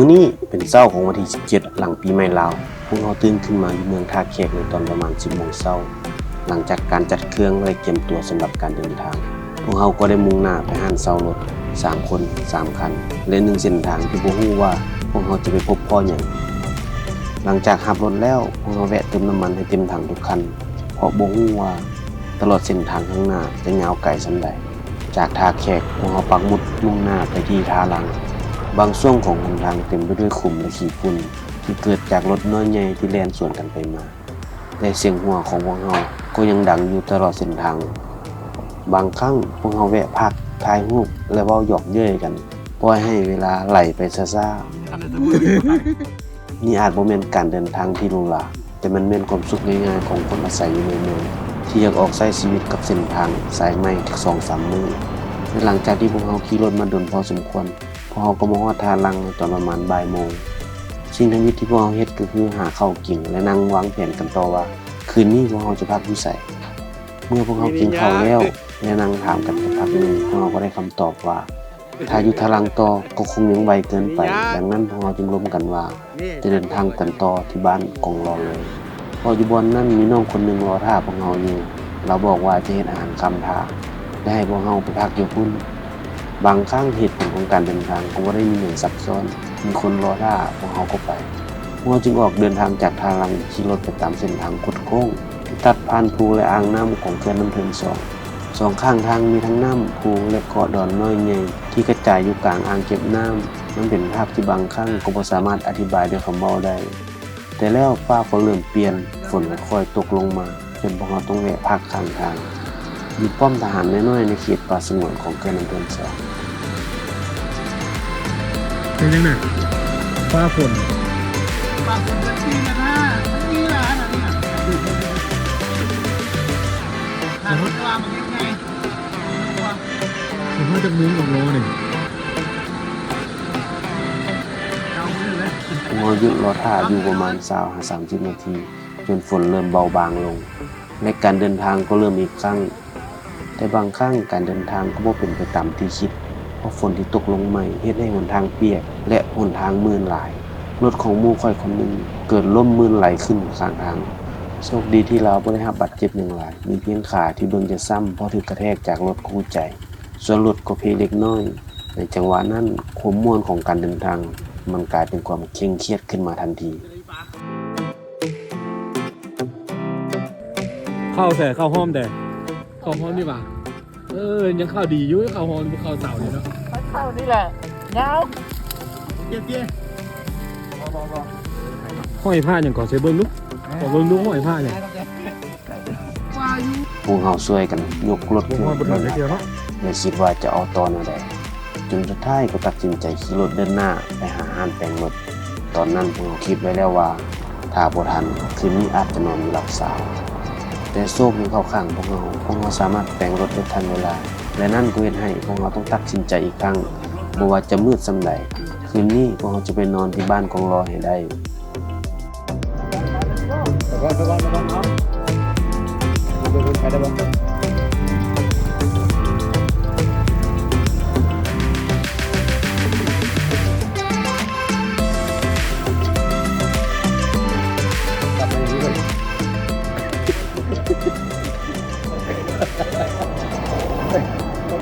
ມື້ນີ້ເປັນເຊົ້າຂອງວັນທີສິບເຈັດ ຫຼັງປີໃໝ່ລາວ. ພວກເຮົາຕື່ນຂຶ້ນມາຢູ່ເມືອງທ່າແຂກໃນຕອນປະມານສິບໂມງເຊົ້າ. ຫຼັງຈາກການຈັດເຄື່ອງ ແລະ ກຽມຕົວສຳລັບການເດີນທາງ, ພວກເຮົາກໍໄດ້ມຸ່ງໜ້າໄປຮ້ານເຊົ່າລົດ ສາມຄົນ ສາມຄັນ ແລະ ໜຶ່ງເສັ້ນທາງທີ່ບໍ່ຮູ້ວ່າພວກເຮົາຈະໄປພົບພໍ້ຫຍັງ. ຫຼັງຈາກຮັບລົດແລ້ວ, ພວກເຮົາແວະເຕີມນ້ຳມັນໃຫ້ເຕັມຖັງທຸກຄັນ, ເພາະບໍ່ຮູ້ວ່າຕະຫຼອດເສັ້ນທາງຂ້າງໜ້າຈະຍາວໄກສ່ຳໃດ. ຈາກທ່າແຂກ, ພວກເຮົາປັກໝຸດມຸ່ງໜ້າໄປທີ່ທ່າລັງ. ບາງຊ່ວງຂອງຫົນທາງເຕັມໄປດ້ວຍຂຸມ ແລະ ຂີ້ຝຸ່ນທີ່ເກີດຈາກລົດນ້ອຍໃຫຍ່ທີ່ແລ່ນສວນກັນໄປມາ. ແລະ ສຽງຫົວຂອງພວກເຮົາກໍຍັງດັງຢູ່ຕະຫຼອດເສັ້ນທາງ. ບາງຄັ້ງພວກເຮົາແວະພັກ, ຖ່າຍຮູບ ແລະ ເວົ້າຫຍອກເຍີ້ຍກັນ, ປ່ອຍໃຫ້ເວລາໄຫຼໄປຊ້າໆ. ນີ້ອາດບໍ່ແມ່ນການເດີນທາງທີ່ຫຼູຫຼາ, ແຕ່ມັນແມ່ນຄວາມສຸກງ່າຍໆຂອງຄົນອາໄສຢູ່ໃນເມືອງ ທີ່ຢາກອອກໃຊ້ຊີວິດກັບເສັ້ນທາງສາຍໃໝ່ຈັກສອງສາມມື້. ແລະ ຫຼັງຈາກທີ່ພວກເຮົາຂີ່ລົດມາດົນພໍສົມຄວນ, ພວກເຮົາກໍມາຮອດທ່າລັງໃນຕອນປະມານບ່າຍໂມງ. ສິ່ງທຳອິດທີ່ພວກເຮົາເຮັດກໍຄືຫາເຂົ້າກິນ ແລະ ນັ່ງວາງແຜນກັນຕໍ່ວ່າ ຄືນນີ້ພວກເຮົາຈະພັກຢູ່ໃສ. ເມື່ອພວກເຮົາກິນເຂົ້າແລ້ວ ແລະ ນັ່ງຖາມກັນສັກພັກໜຶ່ງ, ພວກເຮົາກໍໄດ້ຄຳຕອບວ່າ ຖ້າຢູ່ທ່າລັງຕໍ່ກໍຄົງຍັງໄວເກີນໄປ. ດັ່ງນັ້ນ ພວກເຮົາຈຶ່ງລົມກັນວ່າຈະເດີນທາງກັນຕໍ່ທີ່ບ້ານກອງລໍເລີຍ, ເພາະຢູ່ບ່ອນນັ້ນມີນ້ອງຄົນໜຶ່ງລໍຖ້າພວກເຮົາຢູ່. ລາວບອກວ່າຈະເຮັດອາຫານຄ່ຳຖ້າ ແລະ ໃຫ້ພວກເຮົາໄປພັກຢູ່ພຸ້ນ. ບາງຄັ້ງເຫດຜົນຂອງການເດີນທາງກໍບໍ່ໄດ້ມີຫຍັງຊັບຊ້ອນ, ມີຄົນລໍຖ້າພວກເຮົາກໍໄປ. ພວກເຮົາຈຶ່ງອອກເດີນທາງຈາກທ່າລັງ, ຂີ່ລົດໄປຕາມເສັ້ນທາງຄົດໂຄ້ງທີ່ຕັດຜ່ານພູ ແລະ ອ່າງນ້ຳຂອງເຂື່ອນນ້ຳເທີນສອງ. ສອງຂ້າງທາງມີທັງນ້ຳ, ພູ ແລະ ເກາະດອນນ້ອຍໃຫຍ່ທີ່ກະຈາຍຢູ່ກາງອ່າງເກັບນ້ຳ. ມັນເປັນພາບທີ່ບາງຄັ້ງກໍບໍ່ສາມາດອະທິບາຍດ້ວຍຄຳເວົ້າໄດ້. ແຕ່ແລ້ວຟ້າກໍເລີ່ມປ່ຽນ, ຝົນຄ່ອຍໆຕົກລົງມາ, ຈົນພວກເຮົາຕ້ອງແວະພັກຂ້າງທາງ ຢູ່ປ້ອມທະຫານນ້ອຍໆໃນເຂດປ່າສະຫງວນຂອງເຂື່ອນນ້ຳເທີນສອງ. ເປັນຈັ່ງໃດ? ຟ້າຝົນ ຟ້າຝົນເດືອນສີ່ນະນະ ມັນມີຫຼາຍອັນນີ້ນະ ຖ້າລົດວ່າມັນຍັງໄງ ເຫັນວ່າຈະມຸງກັບລໍ້ນີ້ ເອົາເລີຍ ພວກເຮົາຢຸດລໍຖ້າຢູ່ປະມານຊາວຫາສາມສິບນາທີ ຈົນຝົນເລີ່ມເບົາບາງລົງ ແລະ ການເດີນທາງກໍເລີ່ມອີກຄັ້ງ. ແຕ່ບາງຄັ້ງການເດີນທາງກໍບໍ່ເປັນໄປຕາມທີ່ຄິດ, ເພາະຝົນທີ່ຕົກລົງໃໝ່ເຮັດໃຫ້ຫົນທາງປຽກ ແລະ ຫົນທາງມື່ນຫຼາຍ. ລົດຂອງໝູ່ຂ້ອຍຄົນໜຶ່ງເກີດລົ້ມມື່ນໄຫຼຂຶ້ນຂ້າງທາງ. ໂຊກດີທີ່ລາວບໍ່ໄດ້ຮັບບາດເຈັບຫຍັງຫຼາຍ, ມີພຽງຂາທີ່ເບິ່ງຈະຊ້ຳ ເພາະຖືກກະແທກຈາກລົດຄູ່ໃຈ. ສ່ວນລົດກໍເພເລັກນ້ອຍ. ໃນຈັງຫວະນັ້ນ, ຄວາມມ່ວນຂອງການເດີນທາງມັນກາຍເປັນຄວາມເຄັ່ງຄຽດຂຶ້ນມາທັນທີ. ເຂົ້າແທ້ ເຂົ້າຫອມແທ້ ເຂົ້າຫອມນີ້ຫວ່າ. ເອີ ຍັງເຂົ້າດີຢູ່ ເຂົ້າຫອມ ເຂົ້າເຕົານີ້ເນາະ ເຂົ້ານີ້ແຫຼະ ຍາວ ເຕ້ຍໆ ຫ້ອຍຜ້າຫຍັງກໍໃສ່ເບິ່ງດູ ຂໍເບິ່ງດູ ຫ້ອຍຜ້າຫຍັງ. ພວກເຮົາຊ່ວຍກັນຍົກລົດຂຶ້ນ ແລະ ຄິດວ່າຈະເອົາຕໍ່ແນວໃດ, ຈົນສຸດທ້າຍກໍຕັດສິນໃຈຂີ່ລົດເດີນໜ້າໄປຫາຮ້ານແປງລົດ. ຕອນນັ້ນພວກເຮົາຄິດໄວ້ແລ້ວວ່າ ຖ້າບໍ່ທັນ, ຄືນນີ້ອາດຈະນອນຢູ່ຫຼັກຊາວ. ແຕ່ໂຊກຍັງເຂົ້າຂ້າງພວກເຮົາ, ພວກເຮົາສາມາດແປງລົດໄດ້ທັນເວລາ ແລະ ນັ້ນກໍເຮັດໃຫ້ພວກເຮົາຕ້ອງຕັດສິນໃຈອີກຄັ້ງ, ບໍ່ວ່າຈະມືດສ່ຳໃດ, ຄືນນີ້ພວກເຮົາຈະໄປນອນທີ່ບ້ານກອງລໍໃຫ້ໄດ້. ໄປກ່ອນ ໄປກ່ອນ ໄປກ່ອນ ເອົາ ໄປກ່ອນ ໄປໄດ້ບໍ່? ກັບມາຢູ່ນີ້ເລີຍ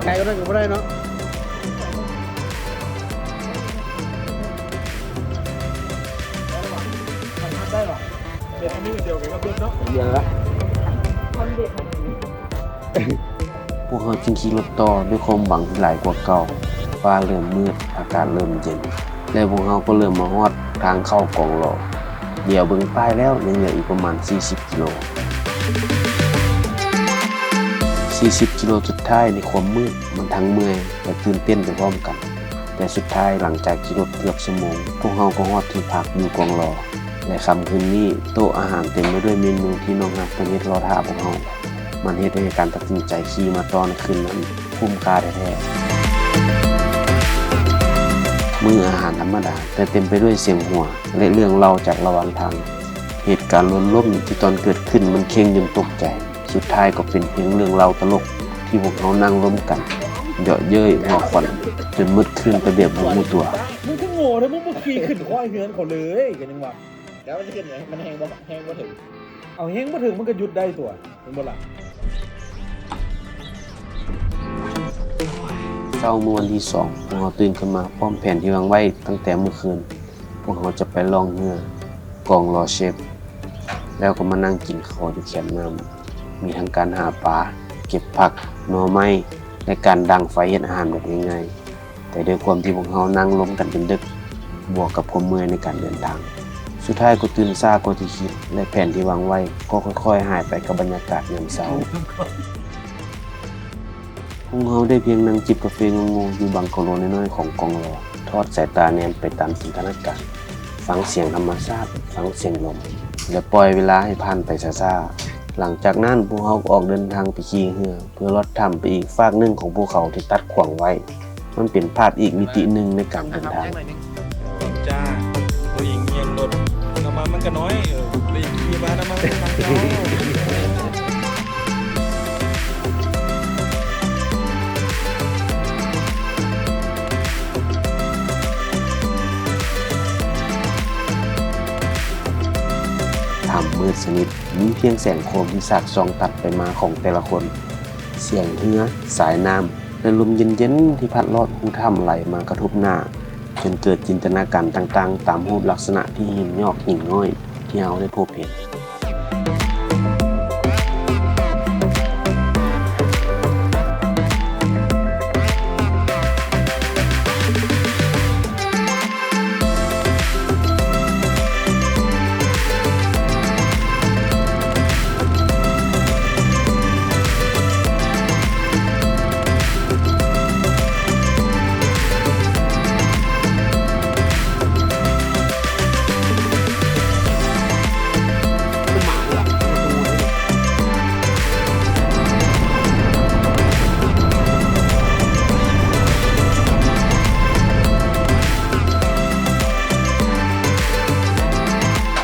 ໄກກວ່ານັ້ນກໍບໍ່ໄດ້ເນາະ. ໄດ້ຫວາ? ເປັນອັນນີ້ອັນດຽວກັນກັບລົດເນາະ ອັນດຽວລະ ພວກເຮົາຈຶ່ງຂີ່ລົດຕໍ່ດ້ວຍຄວາມຫວັງທີ່ຫຼາຍກວ່າເກົ່າ. ຟ້າເລີ່ມມືດ, ອາກາດເລີ່ມເຢັນ ແລະ ພວກເຮົາກໍເລີ່ມມາຮອດທາງເຂົ້າກອງລໍ. ຫຼຽວເບິ່ງປ້າຍແລ້ວ ຍັງເຫຼືອອີກປະມານສີ່ສິບກິໂລ. ສີ່ສິບກິໂລສຸດທ້າຍໃນຄວາມມືດ ມັນທັງເມື່ອຍ ແລະ ຕື່ນເຕັ້ນໄປພ້ອມກັນ. ແຕ່ສຸດທ້າຍ, ຫຼັງຈາກຂີ່ລົດເກືອບຊົ່ວໂມງ, ພວກເຮົາກໍຮອດທີ່ພັກຢູ່ກອງລໍ ແລະ ຄ່ຳຄືນນີ້, ໂຕະອາຫານເຕັມໄປດ້ວຍເມນູທີ່ນ້ອງຮັກເພິ່ນເຮັດລໍຖ້າພວກເຮົາ. ມັນເຮັດໃຫ້ການຕັດສິນໃຈຂີ່ມາຕໍ່ໃນຄືນນັ້ນຄຸ້ມຄ່າແທ້ໆ. ມື້ອາຫານທຳມະດາ, ແຕ່ເຕັມໄປດ້ວຍສຽງຫົວ ແລະ ເລື່ອງເລົ່າຈາກລະຫວ່າງທາງ. ເຫດການລຸນລົ້ມທີ່ຕອນເກີດຂຶ້ນມັນເຄັ່ງຈົນຕົກໃຈ. ສຸດທ້າຍກໍເປັນພຽງເລື່ອງເລົ່າຕະຫຼົກທີ່ພວກເຮົານັ່ງລົມກັນ ເຍາະເຍີ້ຍຫົວຂວັນຈົນໝົດຄືນໄປແບບບໍ່ຮູ້ຕົວ. ໂອ້ ແລ້ວມຶງບໍ່ຂີ່ຂຶ້ນຄອຍເຮືອນເຂົາເລີຍ ກໍຍັງວ່າ ແລ້ວມັນຊິຂຶ້ນ ມັນແຮງບໍ່ ແຮງບໍ່ເຖິງ ເອົາ ແຮງບໍ່ເຖິງມັນກໍຢຸດໄດ້ຕົວະ ແມ່ນບໍ່ລະ? ເຊົ້າມື້ວັນທີສອງ ພວກເຮົາຕື່ນຂຶ້ນມາພ້ອມແຜນທີ່ວາງໄວ້ຕັ້ງແຕ່ມື້ຄືນ. ພວກເຮົາຈະໄປລ່ອງເຮືອກອງລໍເຊັບ ແລ້ວກໍມານັ່ງກິນເຂົ້າຢູ່ແຄມນ້ຳ. ມີທັງການຫາປາ, ເກັບຜັກ, ໜໍ່ໄມ້ ແລະ ການດັງໄຟເຮັດອາຫານແບບງ່າຍໆ. ແຕ່ດ້ວຍຄວາມທີ່ພວກເຮົານັ່ງລົມກັນຈົນດຶກ, ບວກກັບຄວາມເມື່ອຍໃນການເດີນທາງ, ສຸດທ້າຍກໍຕື່ນຊ້າກວ່າທີ່ຄິດ ແລະ ແຜນທີ່ວາງໄວ້ກໍຄ່ອຍໆຫາຍໄປກັບບັນຍາກາດຍາມເຊົ້າ. ພວກເຮົາໄດ້ພຽງນັ່ງຈິບກາເຟໂງ່ໆຢູ່ບັງກາໂລນ້ອຍໆຂອງກອງລໍ, ທອດສາຍຕາແນມໄປຕາມຈິນຕະນາການ, ຟັງສຽງທຳມະຊາດ, ຟັງສຽງລົມ ແລະ ປ່ອຍເວລາໃຫ້ຜ່ານໄປຊ້າໆ. ຫຼັງຈາກນັ້ນ, ພວກເຮົາກໍອອກເດີນທາງໄປຂີ່ເຮືອ ເພື່ອລອດຂ້າມໄປອີກຟາກໜຶ່ງຂອງພູເຂົາທີ່ຕັດຂວາງໄວ້. ມັນເປັນພາບອີກມິຕິໜຶ່ງໃນການເດີນທາງ. ຈ້າ ຜູ້ຍິງຮຽນລົດ ນ້ຳມັນມັນກໍນ້ອຍ ເອີ ຜູ້ຍິງຂີ່ມາ ນ້ຳມັນມັນກໍນ້ອຍ. ຖ້ຳມືດສະໜິດ, ມີພຽງແສງໂຄມທີ່ສາດສ່ອງຕັດໄປມາຂອງແຕ່ລະຄົນ, ສຽງເຮືອ, ສາຍນ້ຳ ແລະ ລົມເຢັນໆທີ່ພັດລອດຮູຖ້ຳໄຫຼມາກະທົບໜ້າ, ຈົນເກີດຈິນຕະນາການຕ່າງໆ ຕາມຮູບລັກສະນະທີ່ຫີນຍອກຫີນຍ້ອຍທີ່ເຮົາໄດ້ພົບເຫັນ.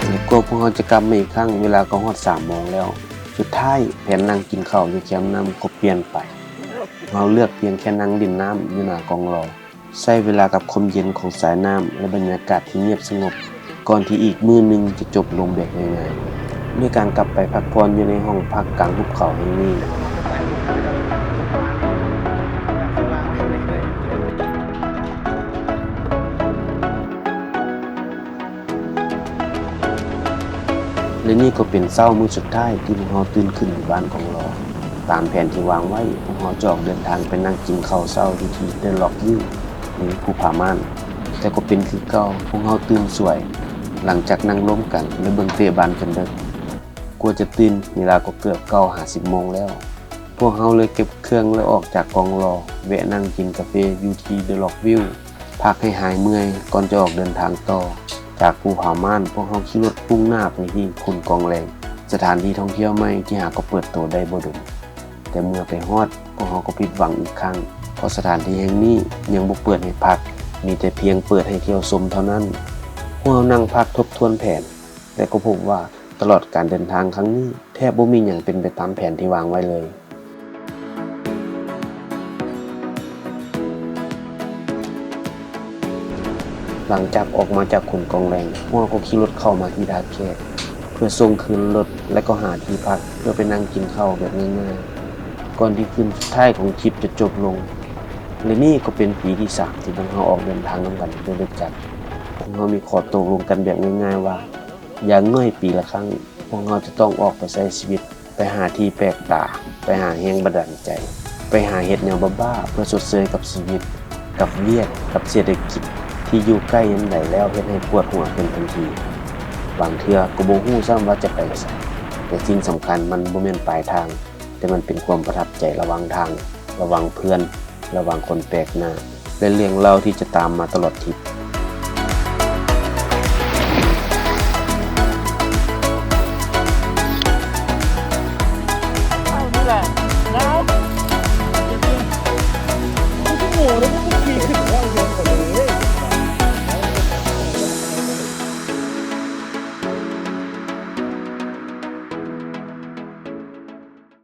ແລະ ກວ່າພວກເຮົາຈະກັບມາອີກຄັ້ງ, ເວລາກໍຮອດສາມໂມງແລ້ວ. ສຸດທ້າຍ, ແຜນນັ່ງກິນເຂົ້າຢູ່ແຄມນ້ຳກໍປ່ຽນໄປ. ພວກເຮົາເລືອກພຽງແຄ່ນັ່ງຫຼິ້ນນ້ຳຢູ່ໜ້າກອງລໍ, ໃຊ້ເວລາກັບຄວາມເຢັນຂອງສາຍນ້ຳ ແລະ ບັນຍາກາດທີ່ງຽບສະຫງົບ, ກ່ອນທີ່ອີກມື້ໜຶ່ງຈະຈົບລົງແບບງ່າຍໆ ດ້ວຍການກັບໄປພັກຜ່ອນຢູ່ໃນຫ້ອງພັກກາງຫຸບເຂົາແຫ່ງນີ້. ແລະ ນີ້ກໍເປັນເຊົ້າມື້ສຸດທ້າຍທີ່ພວກເຮົາຕື່ນຂຶ້ນຢູ່ບ້ານກອງລໍ. ຕາມແຜນທີ່ວາງໄວ້, ພວກເຮົາຈະອອກເດີນທາງໄປນັ່ງກິນເຂົ້າເຊົ້າຢູ່ທີ່ The Rock View ຫຼື ພູຜາມ່ານ. ແຕ່ກໍເປັນຄືເກົ່າ, ພວກເຮົາຕື່ນສວຍ ຫຼັງຈາກນັ່ງລົມກັນ ແລະ ເບິ່ງເຕະບານຈົນເດິກ. ກວ່າຈະຕື່ນ, ເວລາກໍເກືອບເກົ້າຫາສິບໂມງແລ້ວ. ພວກເຮົາເລີຍເກັບເຄື່ອງ ແລະ ອອກຈາກກອງລໍ, ແວະນັ່ງກິນກາເຟຢູ່ທີ່ The Rock View ພັກໃຫ້ຫາຍເມື່ອຍກ່ອນຈະອອກເດີນທາງຕໍ່. ຈາກພູຜາມ່ານ, ພວກເຮົາຂີ່ລົດມຸ່ງໜ້າໄປທີ່ຂຸນກອງແລງ, ສະຖານທີ່ທ່ອງທ່ຽວໃໝ່ທີ່ຫາກໍເປີດໂຕໄດ້ບໍ່ດົນ. ແຕ່ເມື່ອໄປຮອດ, ພວກເຮົາກໍຜິດຫວັງອີກຄັ້ງ, ເພາະສະຖານທີ່ແຫ່ງນີ້ຍັງບໍ່ເປີດໃຫ້ພັກ, ມີແຕ່ພຽງເປີດໃຫ້ທ່ຽວຊົມເທົ່ານັ້ນ. ພວກເຮົານັ່ງພັກທົບທວນແຜນ, ແຕ່ກໍພົບວ່າຕະຫຼອດການເດີນທາງຄັ້ງນີ້, ແທບບໍ່ມີຫຍັງເປັນໄປຕາມແຜນທີ່ວາງໄວ້ເລີຍ. ຫຼັງຈາກອອກມາຈາກຂຸນກອງແລງ, ພວກເຮົາກໍຂີ່ລົດເຂົ້າມາທີ່ທ່າແຂກ ເພື່ອສົ່ງຄືນລົດ ແລະ ກໍຫາທີ່ພັກເພື່ອໄປນັ່ງກິນເຂົ້າແບບງ່າຍໆ ກ່ອນທີ່ຄືນສຸດທ້າຍຂອງທຣິບຈະຈົບລົງ. ແລະ ນີ້ກໍເປັນປີທີສາມທີ່ພວກເຮົາອອກເດີນທາງນຳກັນເພື່ອເຮັດຈັກ. ພວກເຮົາມີຂໍ້ຕົກລົງກັນແບບງ່າຍໆວ່າ ຢ່າງໜ້ອຍປີລະຄັ້ງ, ພວກເຮົາຈະຕ້ອງອອກໄປໃຊ້ຊີວິດ, ໄປຫາທີ່ແປກຕາ, ໄປຫາແຮງບັນດານໃຈ, ໄປຫາເຮັດແນວບ້າໆເພື່ອຊົດເຊີຍກັບຊີວິດ, ກັບວຽກ, ກັບເສດຖະກິດທີ່ຢູ່ໃກ້ຍາມໃດແລ້ວເຮັດໃຫ້ປວດຫົວຂຶ້ນທັນທີ. ບາງເທື່ອກໍບໍ່ຮູ້ຊ້ຳວ່າຈະໄປໃສ, ແຕ່ສິ່ງສຳຄັນມັນບໍ່ແມ່ນປາຍທາງ, ແຕ່ມັນເປັນຄວາມປະທັບໃຈລະຫວ່າງທາງ, ລະຫວ່າງເພື່ອນ, ລະຫວ່າງຄົນແປກໜ້າ ແລະ ເລື່ອງເລົ່າທີ່ຈະຕາມມາຕະຫຼອດທຣິບ.